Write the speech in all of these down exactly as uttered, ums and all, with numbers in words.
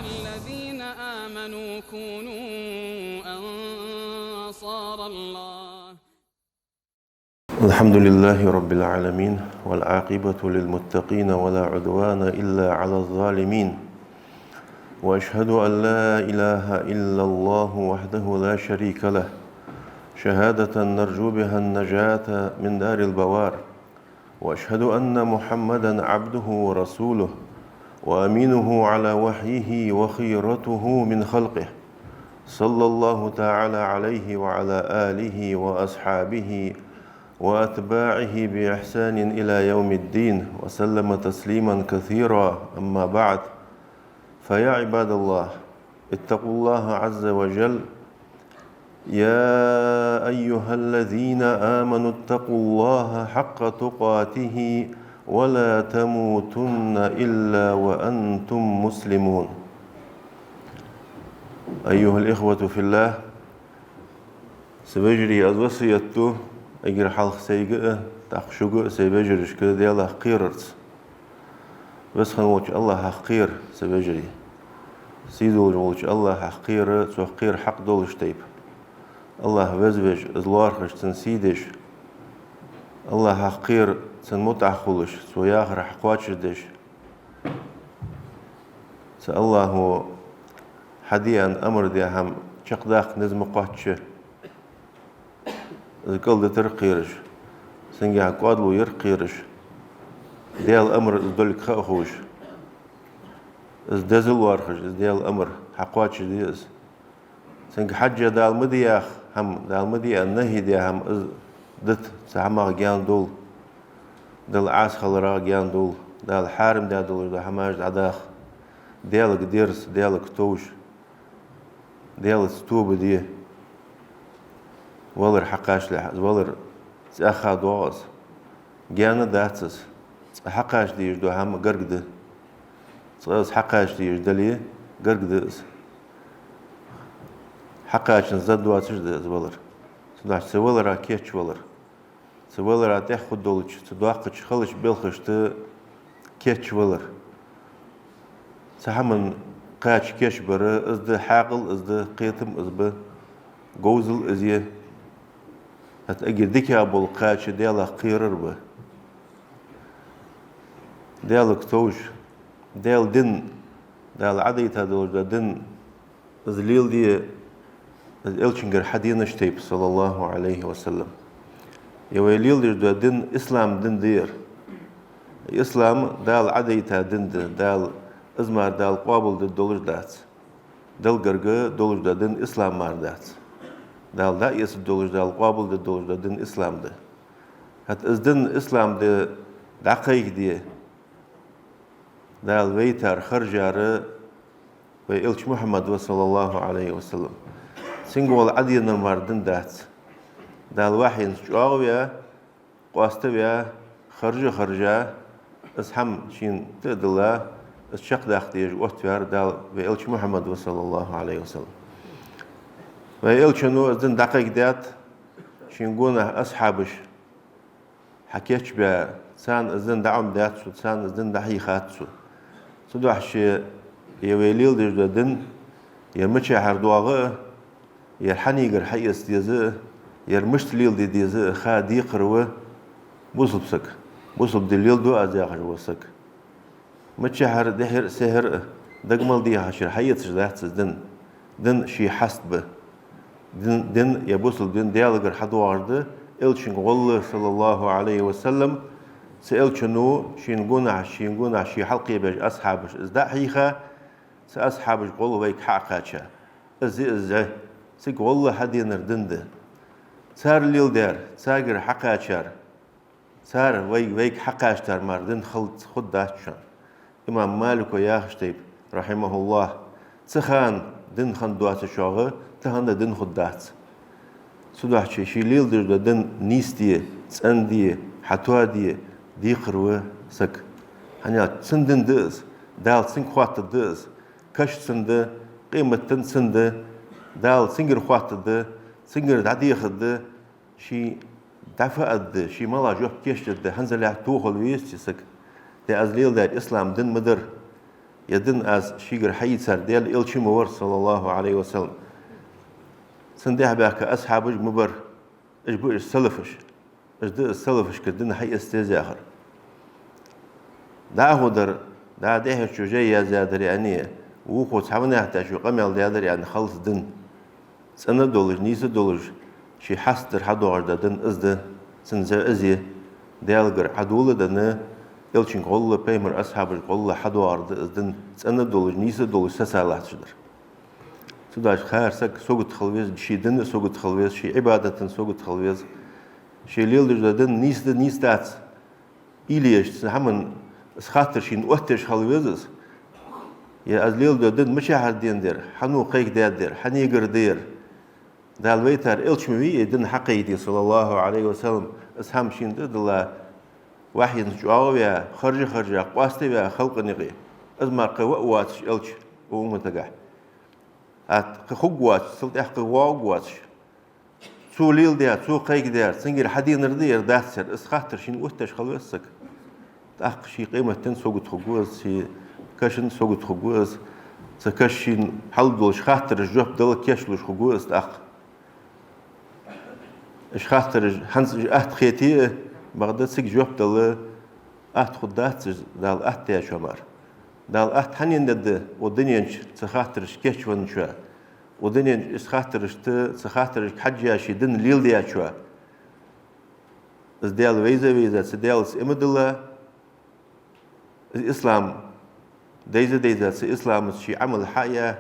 الذين آمنوا كونوا أنصار الله. الحمد لله رب العالمين، والعاقبة للمتقين، ولا عدوان إلا على الظالمين. وأشهد أن لا إله إلا الله وحده لا شريك له، شهادة نرجو بها النجاة من دار البوار. وأشهد أن محمدا عبده ورسوله، وأمينه على وحيه وخيرته من خلقه، صلى الله تعالى عليه وعلى آله وأصحابه وأتباعه بإحسان إلى يوم الدين، وسلم تسليما كثيرا. أما بعد، فيا عباد الله، اتقوا الله عز وجل. يا أيها الذين آمنوا اتقوا الله حق تقاته ولا تموتن إلا وأنتم مسلمون. أيها الإخوة في الله, са вежарий, аз васкет ду, эггара хьалха сайга а, тӀаккха шуга а, сай вежарашка Даьлах кхерарца. Веза хинна волча АллахӀах кхера, са вежарий. Сийдолаш волча АллахӀах кхера, Цох кхера хьакъ долаш тайпа. АллахӀ веза веш, Из лоархӀаш, Цун сий деш, АллахӀах кхера, Цун мутӀахьа хулаш, Цо яхар хьакхоачашдеш. Цу АллахӀо хьаде аьнна амар даь хӀама чакхдаккха низ ма кхоачча, из кӀалдитар кхераш, цунгахьа кӀоадало яр кхераш, Даьла амар из долга ха а ховш, из деза лоархӀаш, из Даьла амар хьакхоачашде из. Цунга хьежжа Дала ма де яха хӀама, Дала ма де аьнна нахьи даь хӀама из дита, цу хӀамах гаьна довла, Далла Ӏаса хиларах гаьна довла, Дала хьарам даь долаш дола хӀамаш дӀадаха, Даьлага дерза, Даьлага товш, Даьлаца тоба де. Валар хьакхачалехь, из валар цӀаьхха доагӀа из. Гаьна дац из. Цкъа хьакхача дезаш дола хӀама гарга да. Цкъа из хьакхача дезаш дале, гарга да из. Хьакхачанза доацаш да из валар. Цудухьа цу валара кийчвалар. Цу валара тӀехьа хургдолча, цу доккхача халача белхашта кийчвалар. Цу хӀаман кхача кийчбар, из да хьаькъал, из да кхетам, из ба говзал, из я. ХӀаьта эггара дикагӀа бола кхача Даьлах кхерар ба. Даьлага товш, Даьла дин, Дала Ӏадайта долаш дола дин, из леладе, из Элчангара хьаденаш тайпа, صلى الله عليه وسلم. Е вай леладеш дола дин ислам дин да ер. Ислам Дала Ӏадайта дин да, Дала, из мара Дала къоабалдергдолаш дац. Далла гарга долаш дола дин ислам мара дац. Дала дӀаэцаргдолаш, Дала къоабалдергдолаш дола дин ислам да. ХӀаьта из дин ислам да дӀакхайкаде, Дала вайтар, хержар вай Элча Мухьаммад ва, صلى الله عليه وسلم. Цунга гӀолла Ӏаденар мара дин дац. Дала вахьинца чӀоагӀа ваь, къоаставаь, хержа а хержа, из хӀама шийна тӀа а дилла, из чакхдаккха дезаш оттаваьр Дала вай Элча Мухьаммад ва, صلى الله عليه وسلم. Вай Элчано из дин дӀакхайкадаьд, шийна гонахьа асхьабаш хьакийчбаь, царна из дин дӀаӀомадаьд цо, царна из дин дӀахьийхад цо. Цудухьа ше, е вай леладеш дола дин, ер мичахьара доагӀа а, ер хьанагара хьаэца деза а, ер мишта леладе деза а ха декхар ва бусалба саг. Бусалба дин леладу аз яхаш вола саг. Мичахьара дехьара а, сехьара а дагамал дехьа шера хьаэцаш дац из дин. Дин ший хьаст ба. Дин, дин, е бусалба дин Даьлагара хьадоагӀаш да, Элчанга гӀолла, صلى الله عليه وسلم, цу Элчано шийна гонахьа, шийна гонахьа ший хьалкхебеш асхьабаш из дӀа а хьийха, цу асхьабашка гӀолла вайга хьа а кхаьча. Из я из зӀи, цига гӀолла хьаденар дин да. Цар леладаьр, царгара хьакхаьчар, цар вай, вайга хьакхачийтар мара дин хила, хургдац шоана. Имам Малика яхаш тайпа, رحمه الله, цу хана дин хинна доацачоагӀа тахан а дин хургдац. Цудухьа ший леладеш дола дин нийса де, цӀена де, хьатоаде декхар ва саг. ХӀана аьлча цун дин да из, Дала цунга хоаттаргда из, каш цун да, къематди цун да, Дала цунгара хоаттаргда, цунгара дӀадехаргда, ший дӀафу аргда, ший малагӀа жоп кийчдаргда, хӀанзалехь тохал везац из саг. Де аз леладаьр ислам дин ма дарра. Ер дин аз шийгара хьаийцар Даьла Элча ма вар, саллаллахӀу Ӏалайхи ва саллам. Цунна тӀехьа баьхка асхьабаш ма бар, уж ба уж салафаш. Уж да уж салафашкара дин хьаэца деза яхар. ДӀахо дар, дӀа дехьарчо жай яздаьдар аьнна, вокхо цхьа ванах тӀа шо къамаьл даьдар аьнна, халс дин. ЦӀена долаш, нийса долаш, ший хьастар хьадоагӀаш да дин из да, цун зӀа из я. Даьлагара хьадоладенна, Элчанга гӀолла, пайхамара асхьабашка гӀолла хьадоагӀар да из дин, цӀена долаш, нийса долаш сацалахьаш дар. Цудухьа хӀара саг согут хила веза, ший дина согут хила веза, ший Ӏибадата согут хила веза. Ший леладеш дола дин нийса да, нийса дац. Илеш, цу хӀаман из хаттар шийна оттаеш хила веза из. Е аз леладеш дола дин мичахьара денна да ер, хьан ва кхайкадаьд ер, хьанагара да ер. Дала вайтар Элча ма вий, из дин хьакхайкаде, саллаллахӀу Ӏалайхи ва саллам, из хӀама шийна тӀадилла, вахьйинца чӀоагӀа ваь, харжа-харжа, къоаставаь халкъа юкъе. Из мара кхы ва а воацаш Элча укх умматагахь. ТӀаккха кхы хургвоацаш, цул тӀехьа кхы воагӀаргвоацаш. Цо леладаь, цо кхайкадаьр, цунгара хьаденар да ер, дац ер, из хаттар шийна оттаеш хила веза саг. ТӀаккха ший къематден согут хургва из, ший каша согут хургва из, цу каша шийна хьалдолаш хаттарашта жоп дала кечлуш хургва из тӀаккха. Уж хаттараш хӀанз уж атта хете а, бакъда цига жоп дала атта хургдац уж, Дала атта даьчоа мара. Дала атта хьанна дергда, укх дунен чу цу хаттарашта кечвенначоа, укх дунен чу из хаттарашта, цу хаттарашка хьежжа ший дин леладаьчоа. Из Даьла вайза-вайза, цу Даьлаца иман дилла, из ислам дайза-дайза, цу исламаца ший Ӏамал хьаяь,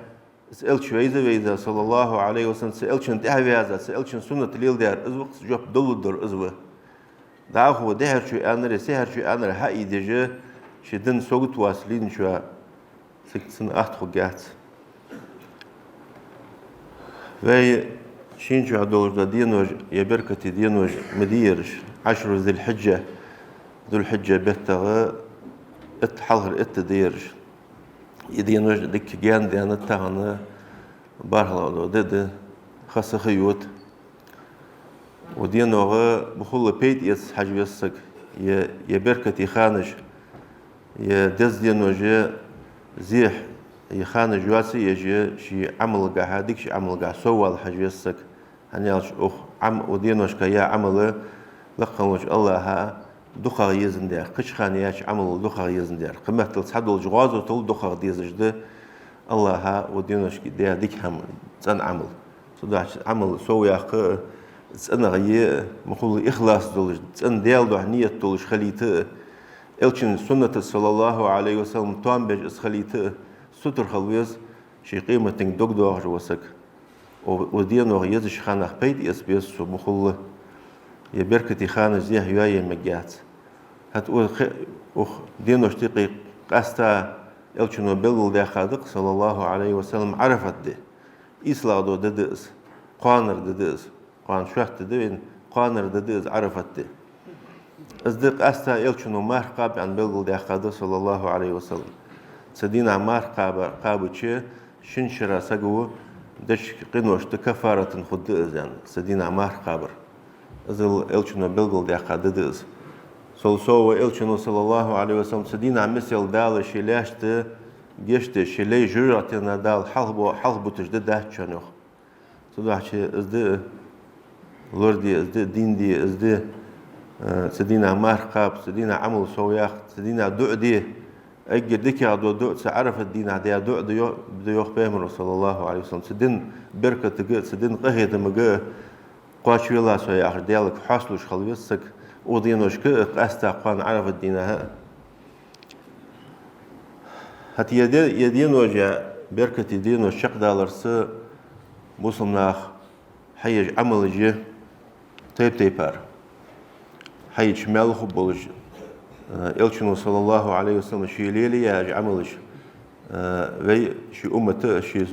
из Элча вайза-вайза, саллаллахӀу Ӏалайхи ва саллам, цу Элчанна тӀехьа ваьза, цу Элчан суннат леладаьр из ва, жоп далургдар из ва. ДӀахо дехьарчо аьннаре, сехьарчо аьннаре хьаийдеш, ший дин согут воацаш лийнначоа, цига цунна атта хургьяц. Вай шийна чу долаш дола денош, е беркате денош ма дий ераш, Ӏашру Зуль-Хьиджа, Зуль-Хьиджа беттагӀа итт, хьалхара итт ди да ераш. Из денош дикка гаьна даьннад тахан, бархӀлагӀа дола ди да, ха саха йода. Укх деногӀа бухула пайда эца хьажа веза саг, е, е беркате ханаш, е деза денош, е зехьа, е ханаш йоаца еш, е ший Ӏамалгахьа, дикача Ӏамалгахьа соввала хьажа веза саг. ХӀана аьлча укх Ӏам-, укх деношка яь Ӏамал лакха волча АллахӀа дукхагӀа езандаь, кхыча хана яьча Ӏамалал дукхагӀа езандаь, кхыметтел цхьадолча гӀазотал дукхагӀа дезаш да АллахӀа укх деношка даь дика хӀама, цӀена Ӏамал. Цудухьа Ӏамал совъяккха а, цӀенагӀа е а, мухула ихлас долаш, цӀена Даьла духьа нийят долаш хилийта а, Элчан суннатаца, саллаллахӀу Ӏалайхи ва саллам, тоам беш из хилийта а, сутара хила веза ший къематдийнга дог доахаш вола саг. Укх, укх деногӀа езача ханах пайда эца беза цо мухула. Е беркате ханаш зехьа йоае мегаш яц. ХӀаьта укх хе-, укх деношта юкъе къаьстта Элчано белгалдаьккха да-кх, саллаллахӀу Ӏалайхи ва саллам, Ӏарафат ди. ИйслагӀа дола ди да из, кхоанара ди да из. Кхоана шоатта ди да вайна, кхоанара ди да из Ӏарафат ди. Из ди къаьстта Элчано марха кхаба аьнна белгалдаьккха да, саллаллахӀу Ӏалайхи ва саллам. Цу дийнахьа марха кхаба-, кхабача шин шера саго деча къиношта каффарат хургда из аьнна, цу дийнахьа марха кхабар. Из Элчано белгалдаьккха ди да из. Цул совгӀа Элчано, саллаллахӀу Ӏалайхи ва саллам, цу дийнахьа мисел Дала ший лаьшта гешт деш, ший лай жожагӀатенна Дала хьалхабо-, хьалхабуташ ди дац шоана, йоах. Цудухьа из ди лораде, из ди дийнаде, из ди, э, цу дийнахьа марха кхаба, цу дийнахьа Ӏамал совъяккха, цу дийнахьа дуӀа де. Эггара дикагӀа дола дуӀа цу Ӏарафат дийнахьа даь дуӀа да, йо-, да, йоах Пайхамаро, саллаллахӀу Ӏалайхи ва саллам. Цу дина беркатага а, цу дина къахетамага а кхоачавелахь со яхаш, Даьлага хьоасталуш хила веза саг. Укх деношка а, къаьстта кхоана Ӏарафат дийнахьа а. ХӀаьта е де-, е денош, е беркате денош чакхдаларца бусалба наха хьаеш Ӏамалаш я тайп-тайпара. Хьаеча маьл хургболаш, э, Элчано, саллаллахӀу Ӏалайхи ва саллам, ше лелаяь Ӏамалаш, э, вай ший уммата, ший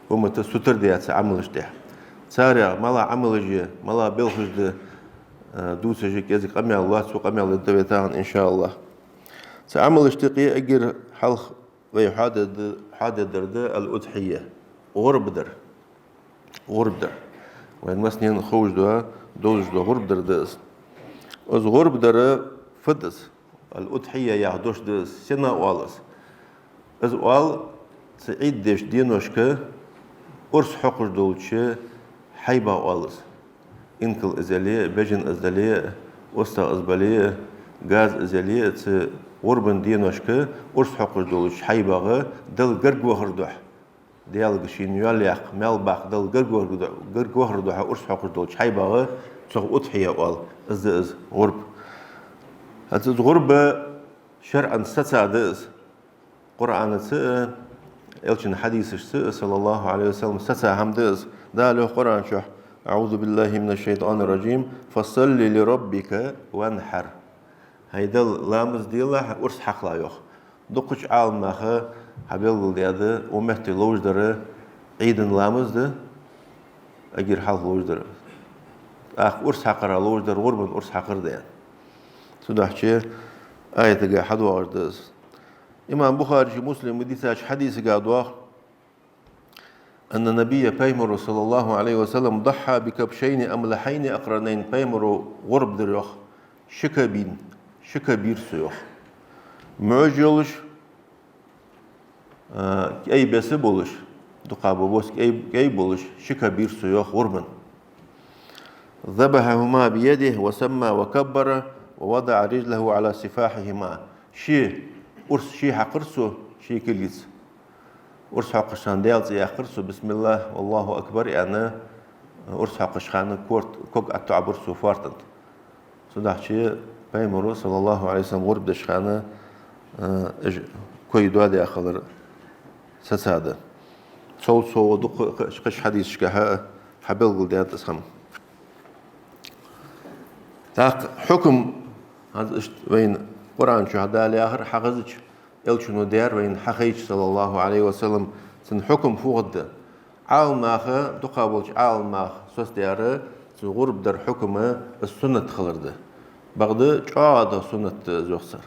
уммата сутара даь цу Ӏамалашта тӀехьа. Царех малагӀа Ӏамалаш я, малагӀа белхаш да, э, дувцаш кӀезига къамаьл лоац, цу къамаьл дергда вай тахан, иншааллахӀ. Цу Ӏамалашта юкъе эггара хьалха вай хьоаде-, хьоадергдар да ал-удхьийя, гӀурба дар. ГӀурба дар. Вайна массанена ховш дола, довзаш дола гӀурба дар да из. Из гӀурба дар фуд из? Ал-удхьийя яха дош да из, сенна оал из? Из оал, цу Ӏид деча деношка урс хьокхаш долча хьайбах оал из. Инкал из яле а, бежан из дале а, устагӀа из бале а, газа из яле а, цу гӀурбан деношка урс хьокхаш долча хьайбах Далла гарга вахар духьа. Даьлага шийна йоал яккха, маьл баккха Далла гарга вахар ду-, гарга вахар духьа урс хьокхаш долча хьайбах цох удхьия оал, из да из гӀурба. ХӀанз из гӀурба шарӀан сацадаь да из. Къуръанаца а, Элчан хьадисашца а, صلى الله عليه وسلم, саца хӀама да из. Дала йоах Къуръан чу: أعوذ بالله من الشيطان الرجيم. فصل لربك وانحر. ХӀай Далла ламаз делахь, урс хьакхалахь, йоах. Дукхача Ӏаламнаха хьабелгалдаьд, укх метте ловш дар Ӏида ламаз да, эггара хьалха ловш дар. ТӀаккха урс хьакхарах ловш дар гӀурбан урс хьакхар да, аьнна. Цудухьа аятага хьадоагӀаш да из. Имам Бухарийс, Муслима дийцача хьадисага доагӀа: أن النبي, Пайхамаро, صلى الله عليه وسلم, ضحى بكبشين أملحين أقرنين, Пайхамаро гӀурба дир, йоах, ши ка бийна, ши ка бийр цо, йоах. МуӀаш йолаш, а, кӀай беса болаш, дукха ба бос кӀай, кӀай болаш, ши ка бийр цо, йоах, гӀурбан. ذبحهما بيده وسمى وكبر ووضع رجله على صفاحهما. Ший урс ше хьакхар цо, ший кулгаца. Урс хьокхаш хана Даьла цӀи яьккхар цо, بسم الله والله أكبر аьнна, урс хьокхаш хана корт, ког оттабир цо фоартан тӀа. Цудухьа Пайхамаро, صلى الله عليه وسلم, гӀурба деча хана, а, уж кой доадаь хилар сацадаь да. Цул совгӀа дукха кхы-, кхыча хьадисашка хьа-, хьабелгалдаьд из хӀама. ТӀаккха хьукам, хӀанз иштта вайна Къуръан чу Дала яхар хьахезача, Элчано даьр вайна хьахайча, صلى الله عليه وسلم, цун хьукам фу хургда. Ӏаламнаха, дукха болча Ӏаламнаха соцадаьр, цу гӀурба дара хьукам из суннат хилар да. Бакъда чӀоагӀа дола суннат да из, йоах цар.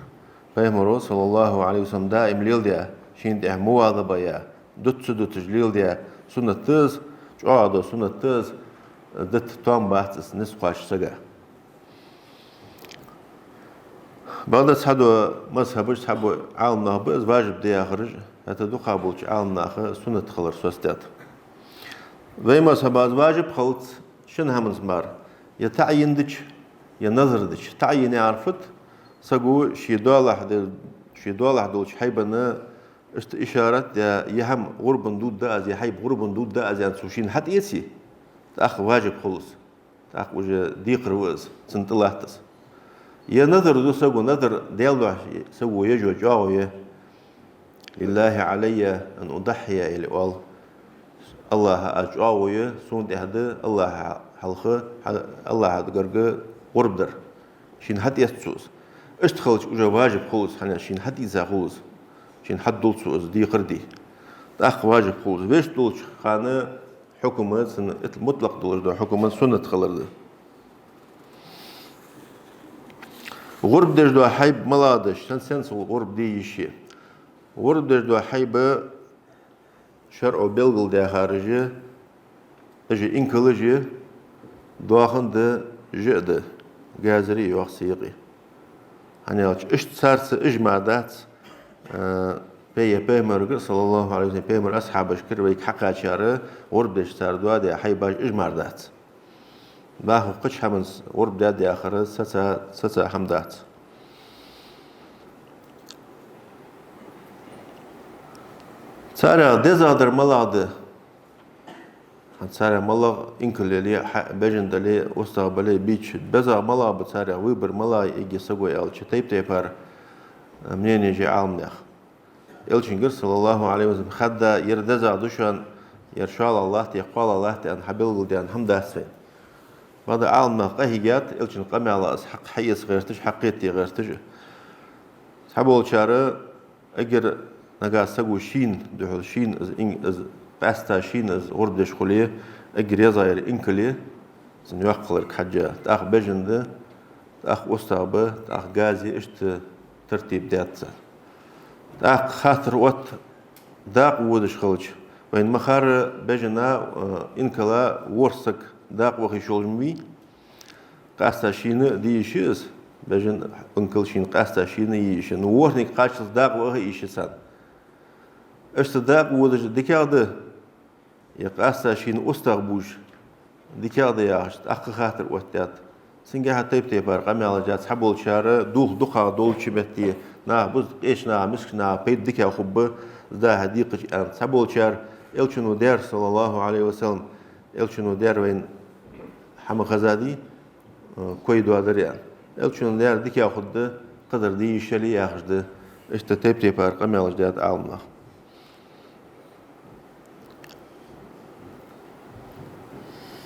Пайхамаро, صلى الله عليه وسلم, даим леладаь, шийна тӀехьа мувазаба яь, дутта ца дуташ леладаь суннат да из, чӀоагӀа дола суннат да из, дита тоам бац из низ кхоачача сага. Бакъда цхьадола мазхӀабаш, цхьабола Ӏаламнах ба из важиб да яхараш, хӀаьта дукха болча Ӏаламнаха суннат хилар соцадаьд. Вай мазхӀаба из важиб хилац шин хӀаманца мара: е таӀйин дича, е назар дича. ТаӀйин яхар фуд? Саго ший доалахьа де-, ший доалахьа долча хьайбана иштта ишарат даь, е хӀама гӀурбан дувргда аз, е хьайба гӀурбан дувргда аз аьнна, цо шийна хьатӀаэце, тӀаккха важиб хул из. ТӀаккха уже декхар ва из, цунна тӀалатт из. Е назар ду саго, назар Даьла духьа саго еш йола чӀоагӀо я: لله علي أن أضحي, или оал: АллахӀа аз чӀоагӀо я, сона тӀехьа да АллахӀа хьалха, хьа-, АллахӀа гарга гӀурба дар. Шийна хьатӀаэц цо из. Иштта хилча уже важиб хул из, хӀана аьлча шийна хьатӀаийца хул из. Шийна хьадул цо из, декхар де. ТӀаккха важиб хул из. Вешта долча хана хьукам, цун итла мутлакъ долаш дола хьукам суннат хилар да. ГӀурба деш дола хьайба малагӀа да, сен-, сенца гӀурба де йиш я? ГӀурба деш дола хьайба шарӀо белгалдаьхараш я, уж инкалаш я, доахан да, жа а да, газарий а йоах царна юкъе. ХӀана аьлча иштта царца уж мара дац, а, пе-, е Пайхамарагара, صلى الله عليه وسلم, Пайхамара асхьабашкара вайга хьакхаьчар, гӀурба деш цар доадаь хьайбаш уж мара дац. Баху кхыча хӀаманца гӀурба даьд яхар саца, саца хӀама дац. Царех дезагӀдар малагӀа да? ХӀанз царех малагӀа, инкал яле а, хьа-, бежан дале а, устагӀа бале а, бийча, безагӀа малагӀа ба царех, выбор малагӀа я эггара саго аьлча, тайп-тайпара мненеш я Ӏаламнаьха. Элчангара, صلى الله عليه وسلم, хадда, ер дезагӀа да шоана, ер шоллагӀа латт, е кхоалагӀа латт аьнна, хьабелгалдаьнна хӀама дац вайна. Бакъда Ӏаламнах къахьийгад Элчан къамаьла из хьакъ хьаэца гӀерташ, хьакхета гӀерташ. Цхьаболчар эггара нагахьа саго шийна духьал, шийна из ин-, из къаьстта шийна из гӀурба деш хуле, эггара езагӀа яр инкал я, цун йоккха хиларга хьежжа, тӀаккха бежан да, тӀаккха устагӀа ба, тӀаккха газа я, иштта тартиб даьд цар. ТӀаккха хаттар отт, дакъа водаш хилча, вайна ма харра бежана, э, инкала ворхӀ саг дакъа ваха йиш йолаш ма вий. Къаьстта шийна а де йиш я из, бежан, инкал шийна къаьстта шийна а е йиш я. Ну, ворхӀанга кхаччалца дакъа ваха йиш я царна. Иштта дакъа водаш дикагӀа да, е къаьстта шийна устагӀа бувш дикагӀа да яхаш, тӀаккха хаттар оттадаьд. Цунгахьа тайп-тайпара къамаьлаш даьд. Цхьаболчар дулх дукхагӀа долча метте, наха бус къеча наха, мискача наха пайда дикагӀа хургба, из дӀа-хьа декхача аьнна. Цхьаболчар, Элчано даьр, саллаллахӀу Ӏалайхи ва саллам, Элчано даьр вайна хӀама хезадий, э, кой доадар аьнна. Элчано даьр дикагӀа хургда, кхыдар де йиш яле яхаш да. Иштта тайп-тайпара къамаьлаш даьд Ӏаламнаха.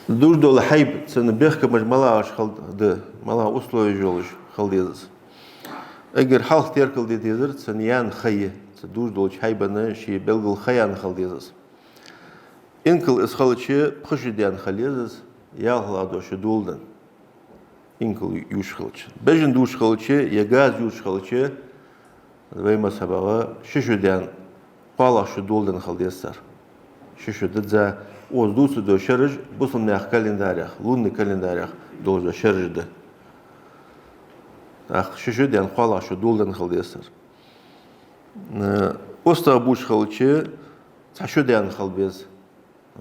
Дувш дола хьайба, цун бехкамаш малагӀаш хила да, малагӀа условеш йолаш хила деза из. Эггара хьалха теркалде дезар цун яьнна ха я, цу дувш долча хьайбан ший белггала ха яьнна хила деза из. Инкал из хилча, пхи шу даьнна хила деза из, ялхлагӀа дола шу доладенна. Инкал юаш хилча. Бежан дувш хилча, е газа юаш хилча, вай мазхӀабагӀа ши шу даьнна, кхоалагӀа шу доладенна хила деза цар. Ши шу да из, укхаза дувцаш дола шераш бусалба наьха календарах, лунный календарах долаш дола шераш да. ТӀаккха ши шу даьнна, кхоалагӀа шу доладенна хила деза цар. Э, устагӀа бувш хилча, цхьа шу даьнна хила беза.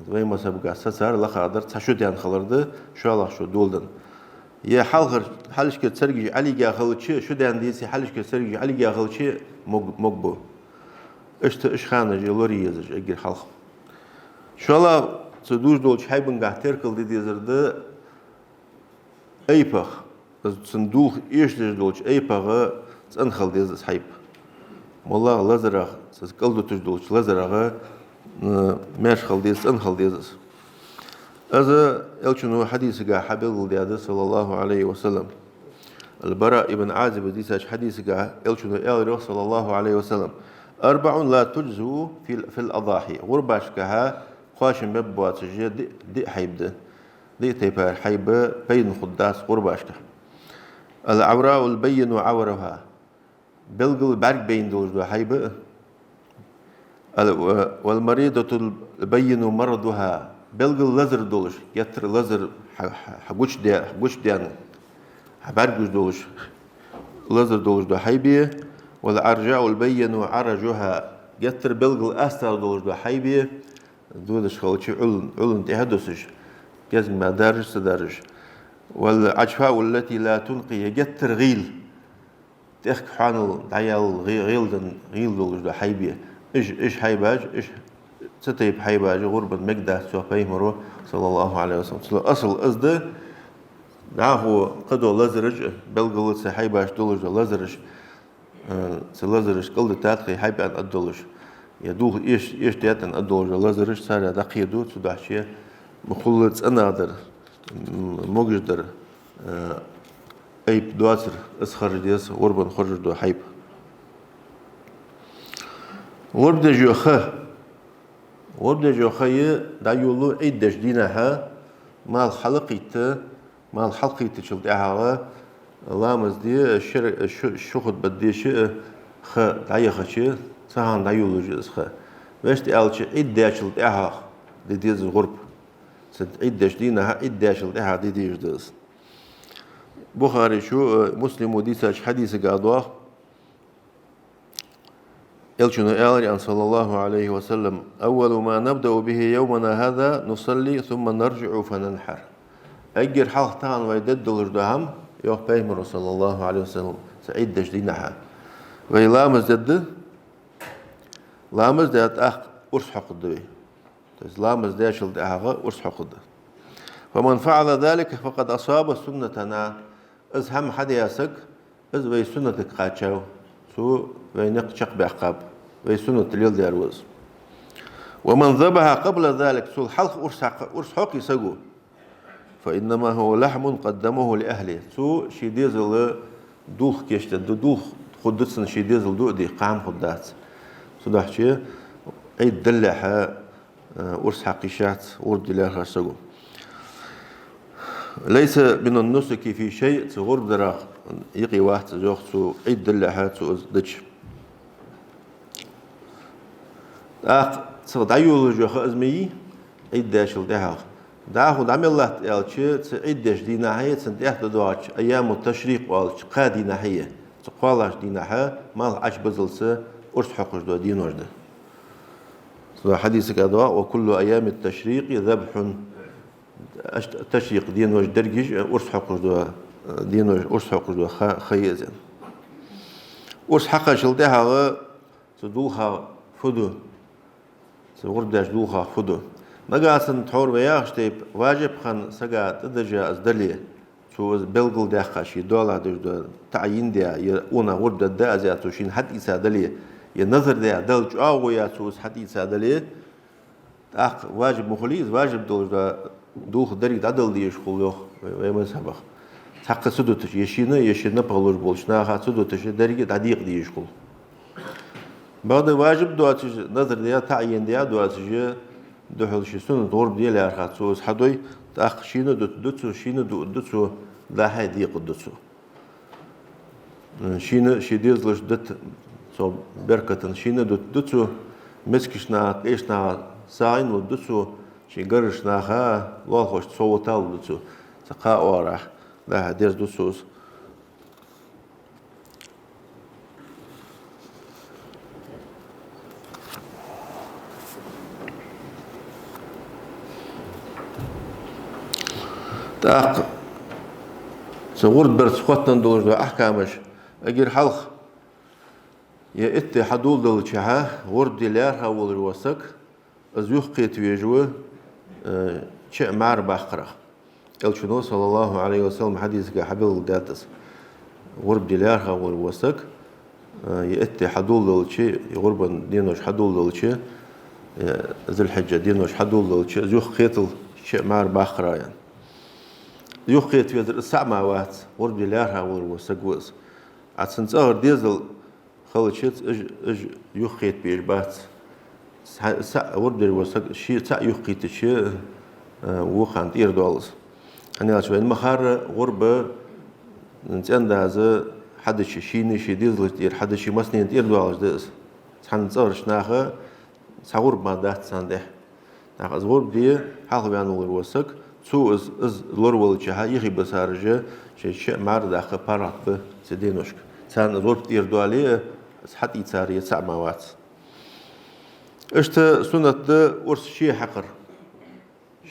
Вай мазхӀабагахьа сацар, лакхагӀдар, цхьа шу даьнна хилар да, шоллагӀа шу доладенна. Е хьалхара, хьалхашкара царгаш Ӏолийга хилча, шу даьнна деце, хьалхашкара царгаш Ӏолийга хилча, мог-, могабу. Иштта уж ханаш лорае еза уж эггара хьалха. ШоллагӀа, цу дувш долча хьайбангахьа теркалде дезар да айпах. Из цун дулх эшадеш долча айпагӀа цӀена хила деза из хьайба. МоллагӀа лазарах, цу кӀалдуташ долча лазарагӀа, м, маьрша хила деза, цӀена хила деза из. Из Элчано хьадисагахьа хьабелгалдаьд, саллаллахӀу Ӏалайхи ва саллам. Ал-Бараъ ибн Ӏазиба дийцача хьадисагахьа Элчано аьлар йоах, саллаллахӀу Ӏалайхи ва саллам: «أربع لا تجزئ في ال-، في الأضاحي». ГӀурбашкахьа кхоачам бергбоацаш диъ, диъ хьайба да. Диъ тайпара хьайба пайдана хургдац гӀурбашкахьа. «العوراء البين عورها». Белггала бӀарг байна долаш дола хьайба. «Ал-, والمريضة البين مرضها». Белггала лазар долаш, геттара лазар хьа-, хьа-, хьагучаде-, хьагучадаьнна, хьабӀаргагуш долаш, лазар долаш дола хьайба. «والعرجاء البين عرجها». Геттара белггала астагӀа долаш дола хьайба. Додаш хилча Ӏуйран, Ӏуйран тӀехьа дусаш, кӀезига мара даржаш, ца даржаш. «والعجفاء التي لا تنقي», геттара гӀийла. ТӀехк хьоанал дӀаяьлла гӀе-, гӀийла да, гӀийла долаш дола хьайба. Уж, уж хьайбаш, уж цу тайпа хьайбаш гӀурбана мегаргдац, йоах Пайхамаро, саллаллахӀу Ӏалайхи ва саллам. Цул асал из да, дӀахо кхыдола лазараш, белггала цу хьайбашта долаш дола лазараш, э, цу лазарашта кӀалдита тхоай хьайба аьнна аргдолаш, е дулх эш-, эшадаьд аьнна аргдолаш дола лазараш царех дӀакхеду, цудухьа ма хулла цӀенагӀдар, м, могашдар, э, айп доацар, из харжа деза гӀурбана харжаш дола хьайба. ГӀурба деш йола ха. ГӀурба деш йола ха дӀайолалу Ӏид деча дийнахьа, малх хьалкхийтта, малх хьалкхийттачул тӀехьагӀа ламаз де, шер-, шу-, шу хутбат деш ха дӀаяхача, цу хана дӀайолалуш я из ха. Вешта аьлча, Ӏид даьчул тӀехьагӀа де деза гӀурба. Цу Ӏид деча дийнахьа, Ӏид даьчул тӀехьагӀа де дезаш да из. Бухарийс а, Муслимо дийцача хьадисагахьа доагӀа, Элчано аьлар йоах, саллаллахӀу Ӏалайхи ва саллам: «أول ما نبدأ به يومنا هذا نصلي ثم نرجع فننحر». Эггара хьалха тахан вай дергдолаш дола хӀама, йоах Пайхамаро, саллаллахӀу Ӏалайхи ва саллам, цу Ӏид деча дийнахьа, вай ламаз дергда, ламаз даь тӀаккха урс хьокхаргда вай. То есть ламаз даьчул тӀехьагӀа урс хьокхаргда. «فمن فعل ذلك فقد أصاب سنتنا». Из хӀама хьадаь саг, из вай суннатага кхаьчав, цо вай никъ чакхбаьккхаб, вай суннат леладаьр ва из. «ومن ذبح قبل ذلك», цул хьалха урс хьакха-, урс хьокхе саго, «فإنما هو لحم قدمه لأهله». Цо ший дезала дулх кийчдаьд, ду-, дулх хургда цунна, ший дезала дуӀа де, кхы хӀама хургдац. Цудухьа Ӏид далехьа, э, урс хьакха йиш яц гӀурба де лаьрхӀача саго. «ليس من النسك في شيء», цу гӀурба дарах юкъе вац из, йоах, цу Ӏид далехьа цо из дича. ТӀаккха цох дӀайолалуш йола ха из ма йий, Ӏид даьчул тӀехьагӀа. ДӀахо дӀа мел латт аьлча, цу Ӏид деча дийнахьеи, цунна тӀехьа доагӀача айяму ташрикъ оалача кхаь дийнахьеи, цу кхоалагӀча дийнахьа малх Ӏочубузалца урс хьокхаш дола денош да. Хьадисага доагӀа: «وكل أيام التشريق ذبح». Аш-, ташрикъ денош дерригаш урс хьокхаш дола, денош урс хьокхаш дола ха, ха я из. Урс хьакхачул тӀехьагӀа цу дулхах фу ду? Цу гӀурба деча дулхах фу ду? Нагахьа санна тхьовра вай яхача тайпара, важиб хинна сага тӀадежа из дале, цо из белгалдаьккха, ший доалахьа деш дола, таӀйин даь, е къонах гӀурба дергда аз яхаш цо шийна хьатӀаийца дале, е назар даь, Далла чӀоагӀо яь цо из хьатӀаийца дале, тӀаккха важиб ма хулий из, важиб долаш дола дулх деррига дӀадала дезаш хул, йоах вай, вай мазхӀабах. Цхьаккха ца дуташ, е шийна, е шийна напагӀа луш болча наха ца дуташ, деррига дӀадекъа дезаш хул. Бакъда важиб доацаш, назар даь, таӀйин даь доацаш, духхьал ший суннат гӀурба де лаьрхӀа цо из хьадой, тӀаккха шийна дутаргда цо, шийна дуаргда цо, дӀа-хьа декъаргда цо. Шийна ший дезалашта дита цу беркатах, шийна дутаргда цо, мискача наха, къеча наха сагӀийна лургда цо, ший гаргарча наха, лоалахошта совгӀата лургда цо, цу кхаь оагӀорахьа, дӀа-хьа дезаргда цо из. ТӀаккха цу гӀурба дарца хоттаденна долаш дола ахькамаш, эггара хьалха, е итт ди хьадоладелча, гӀурба де лаьрхӀа волаш вола саг, из юхакхета везаш ва, э, чу а мӀара баккхарах. Элчано, саллаллахӀу Ӏалайхи ва саллам, хьадисага хьабелгалдаьд из. ГӀурба де лаьрхӀа волаш вола саг, э, е итт ди хьадоладелча, е гӀурба денош хьадоладелча, э, Зуль-Хьиджа денош хьадоладелча, из юхакхеталца чу а мӀара баккхарах, аьнна. Юхакхета везар из цаӀ мара вац, гӀурба де лаьрхӀа волаш вола саг ва из. Ӏа цун цӀагӀара дезал хилча, уж, уж юхакхета безаш бац. Цхьа-, цхьа гӀурба деш вола саг ше цаӀ юхакхийтача, э, вокхарна тӀера доал из. ХӀана аьлча вайна ма харра гӀурба цӀен-дас хьадича, шийна, ший дезалашта тӀера хьадича, массанена тӀера доалаш да из. Цхьан цӀагӀарча наха цхьа гӀурба мара дац царна тӀехьа. ТӀаккха из гӀурба де хьалхаваьнна волаш вола саг, цо из, из лоравелча, юхе бисараш шоай чу а мӀара даккха паргӀата ба цу деношка. Царна из гӀурба тӀера доале а, из хьатӀаийцар е цаӀ мара вац. Иштта суннат да урс ше хьакхар.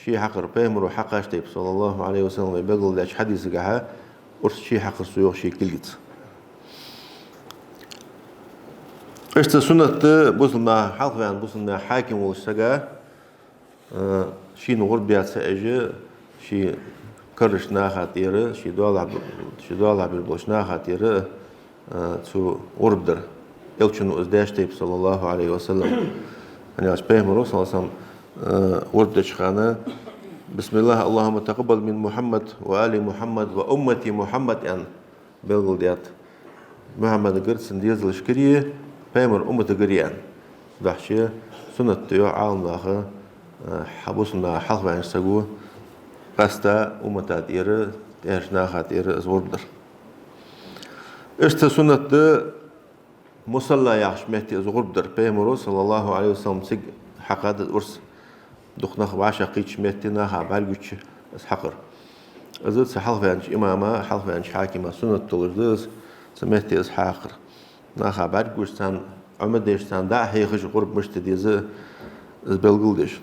Ше хьакхар, Пайхамаро хьакхача тайпара, саллаллахӀу Ӏалайхи ва саллам, вай белгалдаьча хьадисагахьа, урс ше хьакхар цо, йоах, ший кулгаца. Иштта суннат да бусалба наха, хьалхаваьнна бусалба наьха хьаким волча сага, э, шийна гӀурба де ца Ӏеш, ший карарча наха тӀера, ший доалахьа бе-, ший доалахьа беш болча наха тӀера, э, цо гӀурба дар. Элчано из даьча тайпара, саллаллахӀу Ӏалайхи ва саллам. ХӀана аьлча Пайхамаро, саллаллахӀу Ӏалайхи ва саллам, э, гӀурба деча хана: «بسم الله، اللهم تقبل من محمد وآل محمد وأمة محمد», аьнна, белгалдаьд. Мухьаммадагара, цун дезалашкара, Пайхамара умматагара, аьнна. Духхьал суннат да, йоах Ӏаламнаха, э, хьа бусалба наха хьалхаваьннача саго къаьстта уммата тӀера, тӀехьарча наха тӀера из гӀурба дар. Иштта суннат да мусалла яхача метте из гӀурба дар. Пайхамаро, саллаллахӀу Ӏалайхи ва саллам, цига хьакхад из урс, дукха нах вӀашагӀкхийттача метте, наха бӀаргагуча из хьакхар. Из цу хьалхаваьннача имама, хьалхаваьннача хьакима суннат долаш да из, цу метте из хьакхар. Наха бӀаргагуш, царна Ӏомадеш, царна дӀа а хьехаш, гӀурба мишта де деза, из белгалдеш.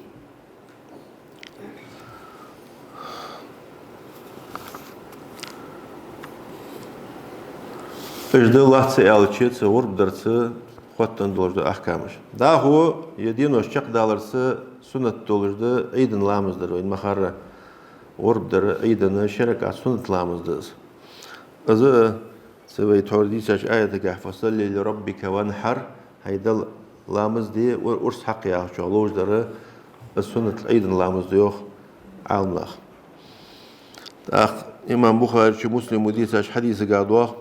Иштта лоацца аьлча, цу гӀурба дарца хоттаденна долаш дола ахькамаш. ДӀахо е денош чакхдаларца суннат долаш да Ӏийда ламаз дар, вайна ма харра. ГӀурба дар Ӏийда ши ракаӀат суннат ламаз да из. Из а цу вай тхьовра дийцача аятагахьа: «فصل لربك وانحر», хьай Далла ламаз де, ур-, урс хьакха яхачох ловш дар, из суннат Ӏийда ламаз да, йоах Ӏаламнаха. ТӀаккха имам Бухарийс, Муслима дийцача хьадисагахьа доагӀа,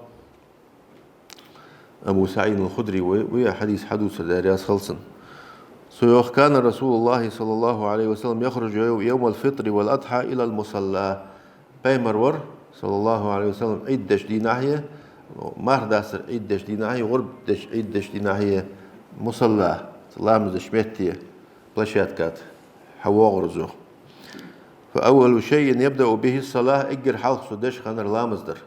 Абу СаӀид аль-Худри ва, ва хьадис хьадувцар, Даьла раьза хилва цунна. Цо йоах: «كان رسول الله صلى الله عليه وسلم يخرج يوم الفطر والأضحى إلى المصلى». Пайхамар вар, саллаллахӀу Ӏалайхи ва саллам, Ӏийда деча дийнахьеи, марха дастара Ӏийда деча дийнахьеи, гӀурба деча Ӏийда деча дийнахьеи мусалла, ламаз деча метте, площадка тӀа хьавоагӀар из, йоах. «فأول شيء يبدأ به الصلاة», эггара хьалха цо деш хиннар ламаз дар.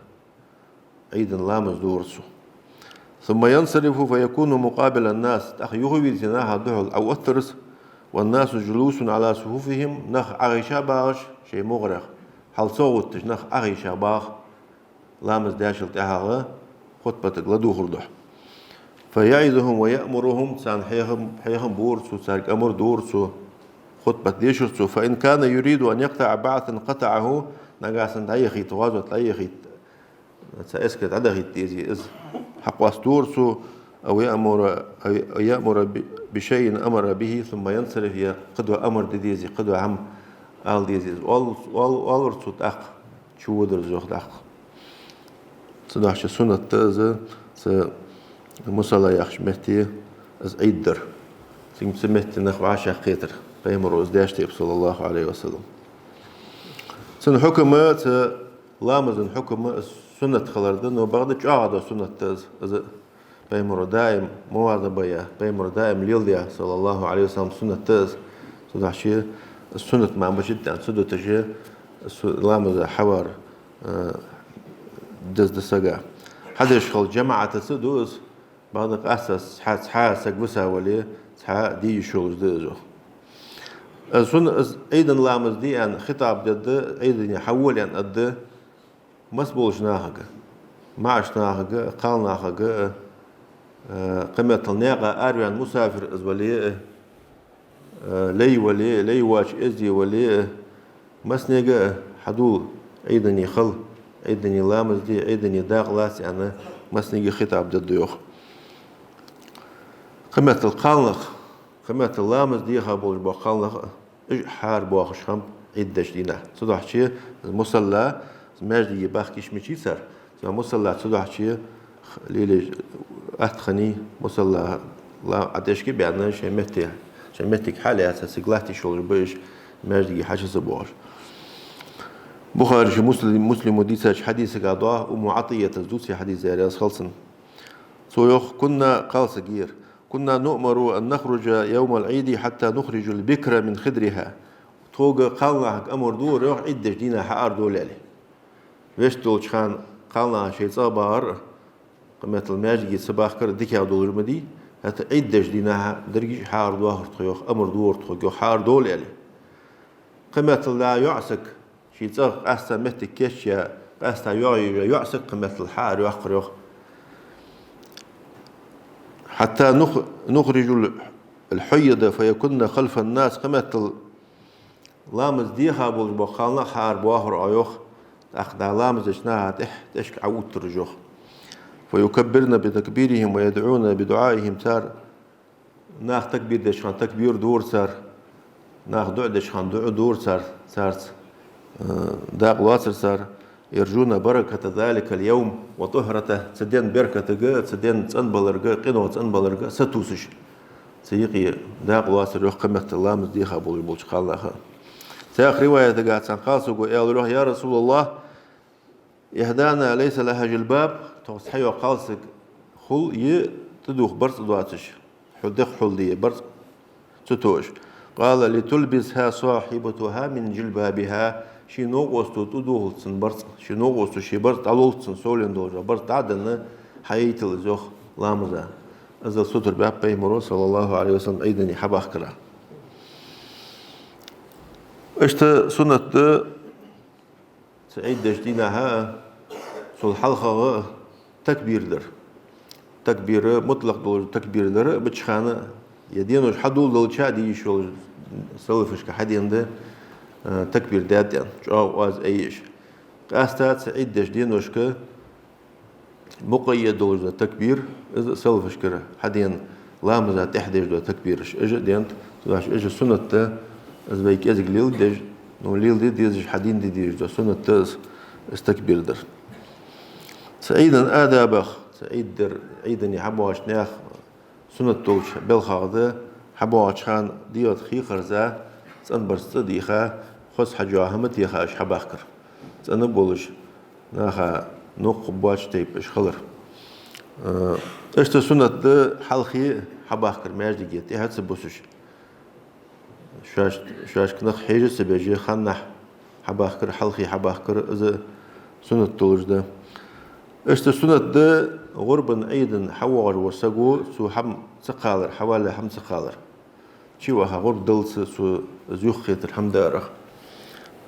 Ӏийда ламаз дора цо. «ثم ينصرف فيكون مقابل الناس», тӀаккха юхавийрза наха духьал Ӏооттар из, والناس جلوس على صفوفهم, нах Ӏохайша багӀаш шоай мугӀарах, хьал ца гӀовтташ нах Ӏохайша багӀа, ламаз даьчул тӀехьагӀа хутбатага ладувгӀар духьа. فيعظهم ويأمرهم, царна хьехам, хьехам бора цо, царга амар дора цо, хутбат дешар цо. فإن كان يريد أن يقطع بعثا قطعه, нагахьа санна дӀаяхийта, гӀазот дӀаяхийта, цхьа эскар дӀадахийта дезий, из хьакъоастадора цо, أو يأمر, أو يأمر ب-, بشيء أمر به ثم ينصرف, е кхыдола амар де дезий, кхыдола хӀама ала дезий, из оал-, оал-, оалар цо, тӀаккха чуводар из, йоах, тӀаккха. Цудухьа суннат да из, цу мусалла яхача метте из Ӏийд дар. Цига цу метте нах вӀашагӀкхетар, пайхамаро из даьча тайпара, صلى الله عليه وسلم. Цун хьукма, цу ламаза хьукма, из суннат хилар да, но бакъда чӀоагӀа дола суннат да из, из пайхамаро даим мувазаба яь, пайхамаро даим леладаь, صلى الله عليه وسلم, суннат да из. Цудухьа из суннат мара бачит аьнна ца дуташ, су-, ламаза хьавар, э, деза да сага. Хьадеш хилча жамаӀатаца да из, бакъда къаьстта цхьа, цхьа саг виса вале, цхьа де йиш йолаш да из, йоах. Э, сунна из Ӏийда ламаз де аьнна хитӀаб дергда, Ӏийдане хьавола аьнна аргда, масса болча нахага, маӀача нахага, кхалнахага, э, кхыметтел наькъа араваьнна мусафир из вале, э, лай вале, лай воацача эздий вале, массанега хьадувла Ӏийдане хила, Ӏийдане ламаз де, Ӏийдане дакъа лаца аьнна, массанега хитӀаб дергда, йоах. Кхыметтел кхалнах, кхыметтел ламаз деха болаш бола кхалнах а, уж хьаарабоахаш хиннаб Ӏийд деча дийнахьа. Цудухьа мусалла, маьждиге бахка йиш мичай цар, цу мусалла цудухьа лелаеш атта хиннай, мусалла ла-, ӀотӀехьашка баьнна, шоай метте, шоай моттиг хьалаьца, цига латта йиш йолаш ба уж, маьждиге хьачу ца боагӀаш. Бухарис, Муслим-, Муслимо дийцача хьадисага доагӀа, Умму ӀатӀийятас дувц ер хьадис, Даьла раьза хилва цунна. Цо йоах: كنا, кхалсаг я ер, كنا نؤمر أن نخرج يوم العيد حتى نخرج البكر من خدرها. Тхога, кхалнахага, амар дора, йоах, Ӏийд деча дийнахьа хьаарадовла, аьле. Вешта долча хана кхалнаха шоай цӀагӀа багӀар а, кхыметтел маьждиге ца бахкар а дикагӀа долаш ма дий, хӀаьта Ӏийд деча дийнахьа деррига а хьаарадоахар тхо, йоах, амар дора тхога, йоах, хьаарадовла, аьле. Кхыметтел йоӀсаг, ший цӀагӀа къаьстта моттиг кийчъяь, къаьстта йоӀ йолаш йола йоӀсаг кхыметтел хьаарайоаккхар, йоах. حتى نخ-, نخرج الحيض فيكن خلف الناس, кхыметтел ламаз деха болаш бола кхалнах хьаарабоахар Ӏа, йоах, тӀаккха дӀа ламаз деча наха тӀехьа тӀехьашка Ӏоувттараш, йоах. فيكبرن بتكبيرهم ويدعون بدعائهم, цар Наха такбир деча хана такбир дора цар, наха дуӀа деча хана дуӀа дора цар, царца, э, дакъа лоацар цар. يرجون بركة ذلك اليوم وطهرته, цу ден беркатага, цу ден цӀенбаларга, къинойх цӀенбаларга сатувсаш, цу юкъе дакъа лоацар, йоах, кхыметтел ламаз деха болаш болча кхалнаха. Цхьаькха риваятагахь цхьан кхалсаго аьлар, йоах: يا رسول الله, إحدانا ليس لها جلباب, тхох цхьайола кхалсаг хул, е тӀадувха барзкъа доацаш, хьу декха хьулде барзкъа ца тоъаш. قال: لتلبسها صاحبتها من جلبابها, ший новкъосто тӀадувхалда цунна барзкъа, ший новкъосто ший барзкъа дӀалолда цунна, совленна долаш барзкъа дӀа а денна, хьаайтал из, йоах, ламаза. Иззал сутара баьб Пайхамаро, صلى الله عليه وسلم, Ӏийдане хьабахкара. Иштта суннат да цу Ӏийд деча дийнахьа а, цул хьалхагӀа а такбир дар. Такбир, мутлакъ долаш такбир дар, бича хана, е денош хьадоладелча а де йиш йолаш, салафашка хьадена да, э, такбир даьд аьнна, чӀоагӀа оаз айъеш. Къаьстта цу Ӏийд деча деношка мукъаййад долаш да такбир, из салафашкара хьадена, ламаза тӀехьа деш да такбираш. Уж а денад, цудухьа уж а суннат да, из вай кӀезига леладеш, ну, леладе дезаш, хьадена де дезаш да суннат да из, из такбир дар. Цу Ӏийда адабех, цу Ӏийд дар, Ӏийдане хьабоагӀача наьха суннат долча белхех да, хьабоагӀача хана дегӀа тӀа хьекхарза, цӀенбарзкъа цӀи дийха, хоза хьажа хӀама теха уж хьабахкар. ЦӀена болаш, наха новкъа боацача тайпара уж хилар. Э, иштта суннат да хьалхе хьабахкар маьждиге, тӀехьа ца бусаш. Шоаш-, шоашка нах хьежа ца беш, ханнахьа хьабахкар, хьалхе хьабахкар, из суннат долаш да. Иштта суннат да гӀурбан Ӏийда хьавоагӀаш вола саго, цо хӀама ца кхалар, хьавалле хӀама ца кхалар. Чу ваха гӀурба даллалца цо из юхахетар хӀама дар.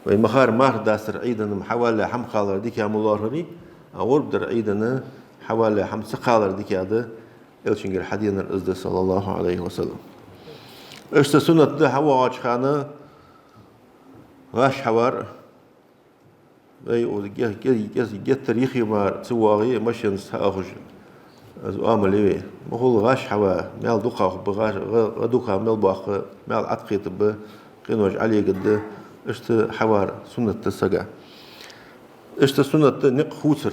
Вай мехка марха дастара Ӏийдана хьаваллалехь хӀама кхалар дика ма лоархӀарий, а гӀурба дара Ӏийдана хьаваллалехь хӀама ца кхалар дика да, Элчангара хьаденар из да, саллаллахӀу Ӏалайхи ва саллам. Иштта суннат да хьавоагӀача хана гӀаш хьавар, вай укх ге-, ге-, ге-, геттара йиххе мара ца воагӀе, машенаца хьаахаш, из оамал я вай. Ма хулла гӀаш хьава, маьл дукха хургба, гӀа-, гӀа-, гӀа дукха мел боаккх, маьл Ӏаткхетаргба, къинош Ӏолегаргда, иштта хьавар суннат да сага. Иштта суннат да никъ хувцар.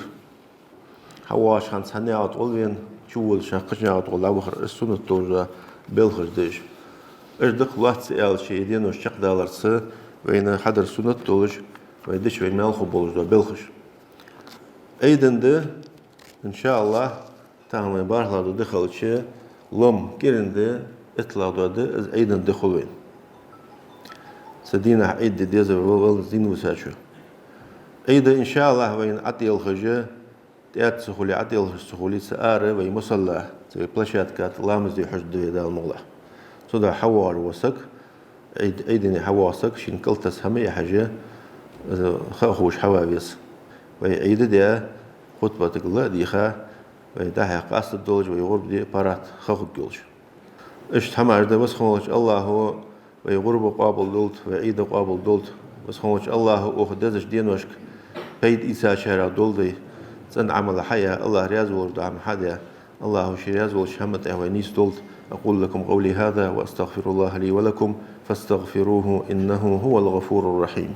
ХьавоагӀача хана цхьан наькъа тӀа гӀолла вена, чуволлача хана кхыча наькъа тӀа гӀолла дӀавахар, из суннат долаш да, белхаш да уж. Уж дакха лоацца аьлча, е денош чакхдаларца вайна хьадар суннат долаш, вай дича вай мел хургболаш да белхаш. Ӏийдан ди, иншааллахӀ, тахан вай бархӀлагӀа ди хилча, лом кӀиранди, итталагӀа ди да, из Ӏийдан ди хул вайна. Цу дийнахьа Ӏийд ди деза вай вал-, валлалца дин висачо. Ӏийда, иншааллахӀ, вайна ӀотӀаделхаш, тӀаьда ца хуле, ӀотӀаделхаш ца хуле, цу ара вай мусалла, цу вай площадка тӀа ламаз де хьожаргда вай, Дала мукъ лахь. Цудухьа хьавоагӀаш вола саг, Ӏийд-, Ӏийдане хьавоагӀа саг, шийна кӀалтӀа хӀама яхьаш, из ха а ховш хьава веза. Вай Ӏийда даь, хутбатага ла а дийха, вай дӀа-хьа къастаргдолаш, вай гӀурба де паргӀата ха хургйолаш. Иштта хӀамаш да, Веза-Воккхача АллахӀа вай гӀурба къоабалдолда, вай Ӏийда къоабалдолда. Веза-Воккхача АллахӀа укх дезача деношка пайда ийцачарех долда вай. ЦӀена Ӏамал хьаяь, АллахӀ раьза волаш дола хӀама хьадаь, АллахӀа ше раьза волча хӀаман тӀа вай нийсдолда. أقول لكم قولي هذا وأستغفر الله لي ولكم فاستغفروه إنه هو الغفور الرحيم.